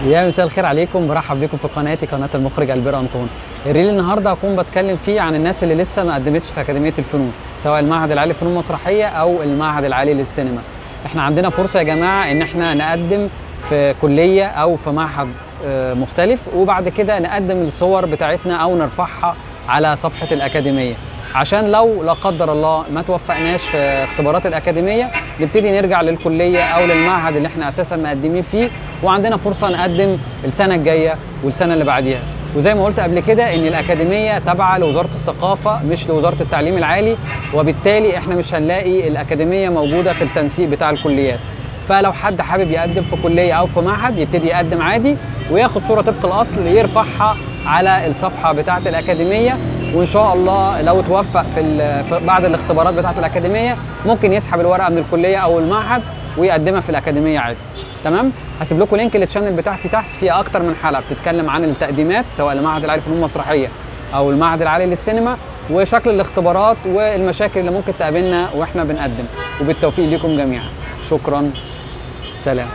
يا مساء الخير عليكم، برحب بكم في قناتي، قناة المخرج البير انطون. ال reel النهارده هكون بتكلم فيه عن الناس اللي لسه ما قدمتش في اكاديمية الفنون، سواء المعهد العالي للفنون المسرحية او المعهد العالي للسينما. احنا عندنا فرصة يا جماعة ان احنا نقدم في كليه او في معهد مختلف، وبعد كده نقدم الصور بتاعتنا او نرفعها على صفحة الاكاديمية، عشان لو لا قدر الله ما توفقناش في اختبارات الأكاديمية نبتدي نرجع للكلية أو للمعهد اللي احنا أساسا مقدمين فيه، وعندنا فرصة نقدم السنة الجاية والسنة اللي بعديها. وزي ما قلت قبل كده إن الأكاديمية تابعة لوزارة الثقافة مش لوزارة التعليم العالي، وبالتالي احنا مش هنلاقي الأكاديمية موجودة في التنسيق بتاع الكليات. فلو حد حابب يقدم في كلية أو في معهد يبتدي يقدم عادي وياخد صورة طبق الأصل يرفعها على الصفحة بتاعة الأكاديمية، وإن شاء الله لو توفق في بعد الاختبارات بتاعة الأكاديمية ممكن يسحب الورقة من الكلية أو المعهد ويقدمها في الأكاديمية عادي. تمام؟ هسيب لكم link لل channel بتاعتي تحت، فيها أكتر من حلقة بتتكلم عن التقديمات سواء المعهد العالي للفنون المسرحية أو المعهد العالي للسينما، وشكل الاختبارات والمشاكل اللي ممكن تقابلنا وإحنا بنقدم. وبالتوفيق لكم جميعا. شكرا، سلام.